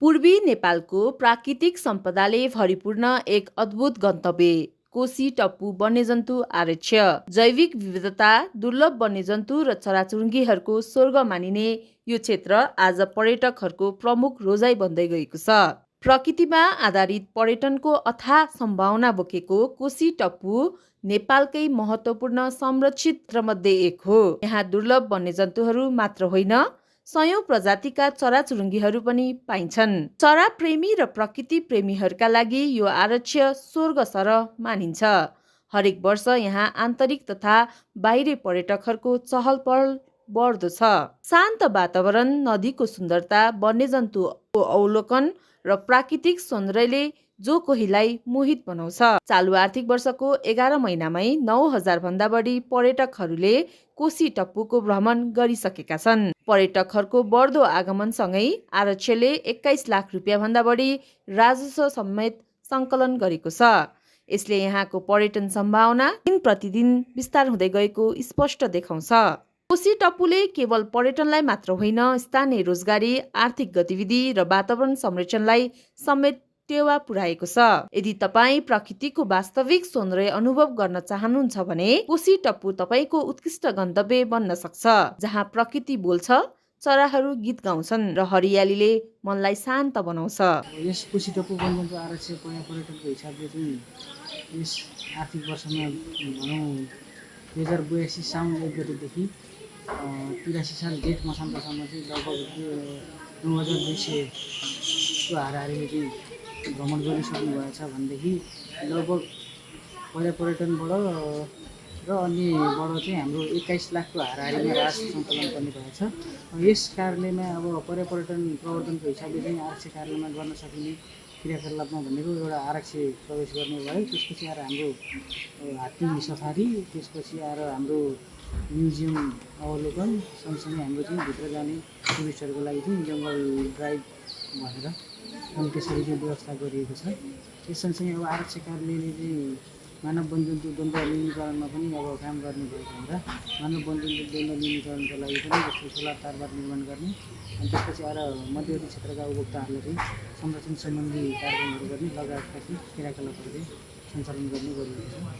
पूर्वी नेपालको प्राकृतिक सम्पदाले भरिपूर्ण एक अद्भुत गन्तव्य कोशी टप्पु वन्यजन्तु आरक्ष्य जैविक विविधता दुर्लभ वन्यजन्तु र चराचुरुङ्गीहरूको स्वर्ग मानिने यो क्षेत्र आज पर्यटकहरूको प्रमुख रोजाइ बन्दै गएको छ। प्रकृतिमा आधारित पर्यटनको अथाह सम्भावना बोकेको कोशी टप्पु नेपालकै महत्त्वपूर्ण संरक्षित क्षेत्रमध्ये एक हो। यहाँ दुर्लभ वन्यजन्तुहरू मात्र होइन, सयौं प्रजातिका चराचुरुङ्गीहरू पनि पाइन्छन्। चरा प्रेमी र प्रकृति प्रेमीहरूका लागि यो आरक्ष्य स्वर्ग सरह मानिन्छ। हरेक वर्ष यहाँ आन्तरिक तथा बाहिरी पर्यटकहरूको चहल पहल बढ्दो छ। शान्त वातावरण, नदीको सुन्दरता, वन्यजन्तुको अवलोकन र प्राकृतिक सौन्दर्यले जो कोहीलाई मोहित बनाउँछ। चालु आर्थिक वर्षको 11 महिनामै 9,000 भन्दा बढी पर्यटकहरूले कोशी टप्पुको भ्रमण गरिसकेका छन्। पर्यटकहरूको बढ्दो आगमनसँगै आरक्ष्यले 21 लाख रुपियाँ भन्दा बढी राजस्व समेत सङ्कलन गरेको छ। यसले यहाँको पर्यटन सम्भावना दिन प्रतिदिन विस्तार हुँदै गएको स्पष्ट देखाउँछ। कोशी टप्पुले केवल पर्यटनलाई मात्र होइन, स्थानीय रोजगारी, आर्थिक गतिविधि र वातावरण संरक्षणलाई समेत टेवा पुर्याएको छ। यदि तपाईँ प्रकृतिको वास्तविक सौन्दर्य अनुभव गर्न चाहनुहुन्छ भने कोशी टप्पु तपाईँको उत्कृष्ट गन्तव्य बन्न सक्छ, जहाँ प्रकृति बोल्छ, चराहरू गीत गाउँछन् र हरियालीले मनलाई शान्त बनाउँछ। यस कोशी टप्पु वन्यजन्तु आरक्ष्य पर्यटनको हिसाबले चाहिँ यस आर्थिक वर्षमा भनौँ 2082 साउन 1 गतेदेखि 83 साल जेठ मसान्तसम्म चाहिँ लगभग 9,200 को हाराहारीले चाहिँ भ्रमण गरिसक्नु भएको छ भनेदेखि लगभग पर्यटनबाट र अन्यबाट चाहिँ हाम्रो 21 लाखको हाराहारीमा राजस्व सङ्कलन गर्ने भएको छ। यस कार्यालयमा अब पर्यटन प्रवर्धनको हिसाबले चाहिँ आरक्ष्य कार्यालयमा गर्न सकिने क्रियाकलापमा भनेको एउटा आरक्ष्य प्रवेश गर्ने भयो, त्यसपछि आएर हाम्रो हात्ती सफारी, त्यसपछि आएर हाम्रो म्युजियम अवलोकन, सँगसँगै हाम्रो चाहिँ भित्र जाने टुरिस्टहरूको लागि चाहिँ जङ्गल ड्राइभ भनेर अनि त्यसरी चाहिँ व्यवस्था गरिएको छ। त्यस सँगसँगै अब आरक्ष्य कार्यालयले चाहिँ मानव वन्यजन्तु द्वन्द्व न्यूनीकरणमा पनि अब काम गर्ने भएको हुँदा मानव वन्यजन्तु द्वन्द्व न्यूनीकरणको लागि पनि जस्तो सोलर तारबाट निर्माण गर्ने अनि त्यसपछि आएर मध्यवर्ती क्षेत्रका उपभोक्ताहरूलाई चाहिँ संरक्षण सम्बन्धी कार्यक्रमहरू गर्ने लगायतका चाहिँ क्रियाकलापहरू चाहिँ सञ्चालन गर्ने गरिएको छ।